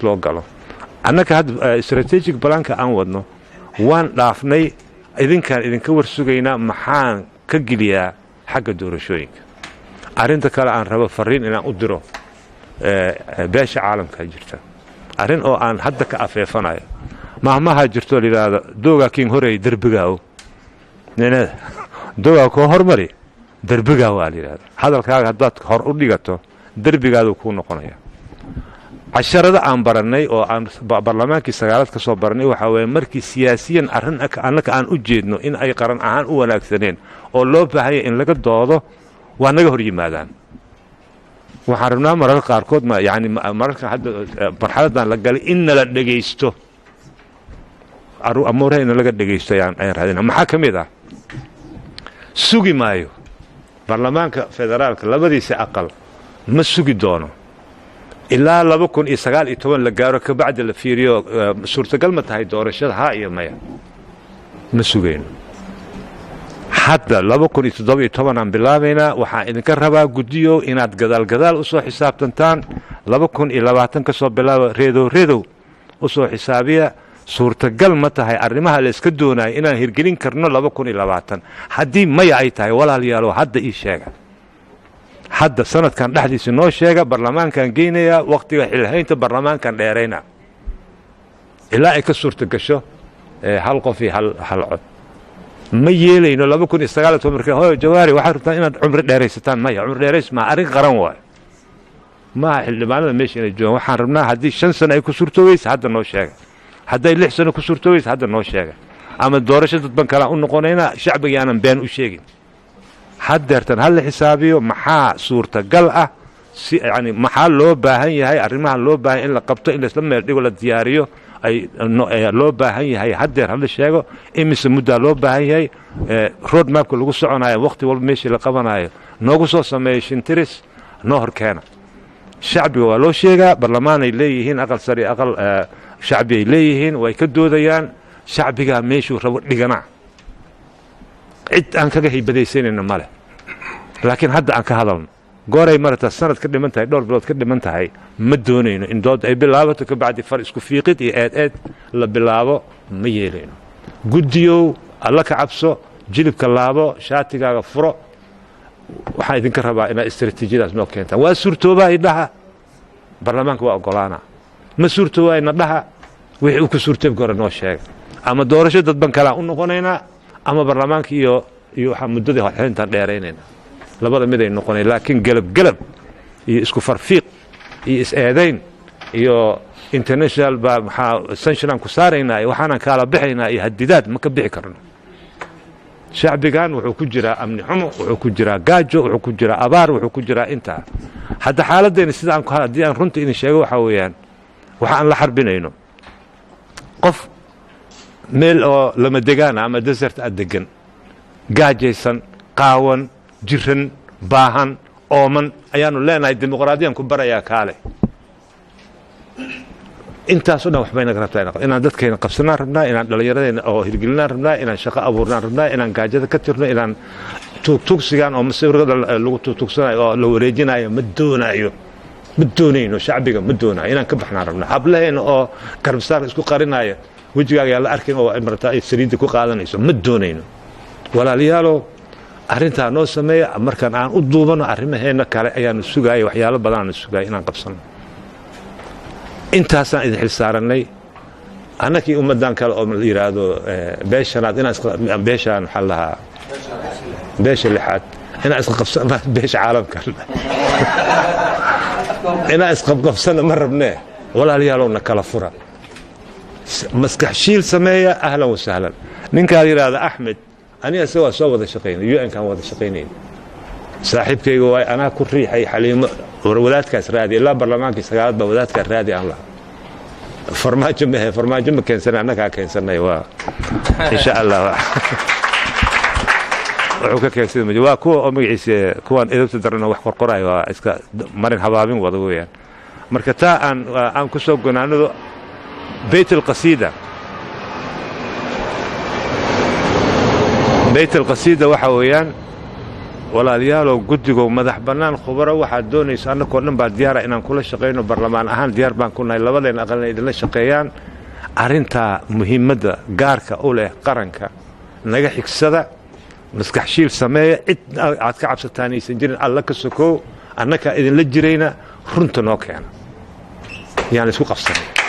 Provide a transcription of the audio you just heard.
hoos loo galo. Annaga hadda strategic planka aan wadno waan dhaafnay. Idinkaan idinka warsugaynaa maxaan ka geliyaa xagga doorashooyinka. Arrinta kale aan rabo fariin inaan u diro beesha caalamka jirta, arrin oo aan hadda ka afeefanayo. Mahmaha jirtoo layidhaahdo doogaa kiin horey derbigaaw, doogaa koo hormari derbigaa waa la yidhahda. Hadalkaaga haddaad hor u dhigato, derbigaaduu kuu noqonaya. Casharada aan barannay oo aan barlamaankii sagaalaad ka soo barannay waxaa weeye, markii siyaasiyan arrin annaka aan u jeedno in ay qaran ahaan u wanaagsaneen oo loo baahanya in laga doodo, waa naga hor yimaadaan. Waxaan rabnaa mararka qaarkood, yani mararka hadda marxaladan la galay, in nala dhegaysto, amuuraha in laga dhegaysto ayaan raadina. Maxaa ka mid ah? Sugi maayo baarlamaanka federaalka labadiisa aqal, ma sugi doono ilaa 2019 la gaaro, kabacdi la fiiriyo suurtagal ma tahay doorashada, haa iyo maya. Ma sugayno. Hadda 2017 aan bilaabaynaa. Waxaan idinka rabaa, guddiyow, inaad gadaal gadaal u soo xisaabtantaan. 2020 ka soo bilaaba, reedow reedow u soo xisaabiya suurtagal ma tahay arrimaha la iska doonayo inaan hirgelin karno 2020. Haddii maya ay tahay, walaalayaalow, hadda ii sheega, hadda sanadkan dhexdiisa noo sheega. Barlamaankaan geynayaa, wakhtiga xilhaynta barlamaankan dheerayna ilaa ay ka suurta gasho hal qof iyo hal cod. Ma yeelayno 2019 marka hoyo Jawaari waxaad rabtaan inaad cumri dheeraysataan. Maya, cumri dheerays maa, arrin qaran waayo. Maaha xildhibaanada meesha inay joogaan. Waxaan rabnaa haddii 5 sano ay ku suurtoogeysa, hadda noo sheega. Hadday 6 sano ku suurtoogeysa, hadda noo sheega. Ama doorasho dadban kalaan u noqonaynaa. Shacbiga aanan been u sheegin. Haddeertan ha la xisaabiyo maxaa suurtagal ah, si yani maxaa loo baahan yahay, arrimaha loo baahan in la qabto, in laisla meel dhigo, la diyaariyo ay loo baahan yahay. Haddeer hala sheego imise muddaa loo baahan yahay, road mapka lagu soconayo, wakhti walba meeshii la qabanayo noogu soo sameeyo, shintiris noo hor keena. Shacbiga waa loo sheegaa. Barlamaanay leeyihiin, aqal sare, aqal shacbi ay leeyihiin, way ka doodayaan. Shacbigaa meeshuu rabo dhiganaa, cid aan kaga haybadaysanayno ma leh. Laakiin hadda aan ka hadalno gooray marata sanad ka dhiman tahay, dhowr bilood ka dhiman tahay, ma doonayno in doodda ay bilaabato, ka bacdi far isku fiiqid iyo eed eed la bilaabo. Ma yeelayno. Guddiyow, alla ka cabso, jilibka laabo, shaatigaaga furo. Waxaan idinka rabaa inaad istaraatiijiyadaas noo keentaan. Waa suurtoobaa idhaha, baarlamaanka waa ogolaana. Ma suurtoobaa ina dhaha, wixii uu ku suurtoobi karo noo sheega. Ama doorasho dadban kalaan u noqonaynaa, ama baarlamaanka iyo waxaa muddadii horxintaan dheeraynaynaa. Labada mid ay noqonay. Laakiin gelab gelab iyo isku farfiiq iyo is-eedayn iyo international baa maxaa sanction aan ku saaraynaa iyo waxaanaan kaala bixaynaa iyo hadidaad ma ka bixi karno. Shacbigan wuxuu ku jiraa amni xumo, wuxuu ku jiraa gaajo, wuxuu ku jiraa abaar, wuxuu ku jiraa intaa. Hadda xaaladdeena sida aan haddii aan runta idin sheego, waxaa weeyaan waxa aan la xarbinayno qof meel oo lama degaana ama desert a degan, gaajaysan, qaawan, jiran, baahan, ooman ayaanu leenahay dimuqraadiyan ku barayaa, kaale. Intaaso dhan waxbay naga rabtaa. Inaan dadkayna qabsanaan rabnaa, inaan dhallinyaradayna oo hirgelinaan rabnaa, inaan shaqo abuurnaan rabnaa, inaan gaajada ka tirno, inaan tuugtuugsigaan oo masawirada lagu tuugtuugsanayo oo la wareejinayo ma doonaayo, ma doonayno. Shacbiga ma doonayo, inaan ka baxnaan rabnaa. Hablaheena oo garbisaarka isku qarinaya, wejigaaga yaa la arkin, oo marata ay saliidda ku qaadanayso, ma doonayno. Walaalayaalow, arrintaa noo sameeya. Markaan aan u duubano arrimaheenna kale ayaanu sugaaya, waxyaalo badanaanu sugaaya inaan qabsanno. Intaasaan idin xil saarannay annakii ummaddan kale oo la yidhaahdo beeshanaad, inaan beeshaan waxaa lahaa beesha lixaad inaan isqabsano, beesha caalamka inaan isqabqabsano ma rabnee. Walaalayaalow, na kala fura, maskax shiil sameeya. Ahlan wasahlan. Ninkaa la yidhaahda Axmed, aniga isaga waa soo wada shaqaynay, UN-kaan wada shaqaynayn, saaxiibkayga waay. Anaa ku riixay Xaliimo, wadaadkaas raadi. Ilaa barlamaankii sagaalaad baa wadaadkaa raadi aan lahaa. Farmaajo mahe, farmaajo ma keensanay, annagaa keensanay. Waa insha Allah wuxuu ka keensaday waa kuwa oo magaciisa kuwaan edabta daran oo wax qorqorayo, waa iska marin habaabin wada weeyaan. Marka taa aan ku soo gonaanado beyt alqasiida. Beyt alqasiida waxaa weeyaan Walaalayaalow, guddigow madax bannaan, khubaro waxaad doonayso, annakoo dhan baa diyaara inaan kula shaqayno. Barlamaan ahaan diyaar baan ku nahay labadeen aqal inay idinla shaqeeyaan. Arrintaa muhiimadda gaarka u leh qaranka naga xigsada, maskaxshiil sameeya. Cid aad ka cabsataan aysan jirin Alla ka sokow, annakaa idinla jirayna. Runta noo keena, yaan isku qabsanay.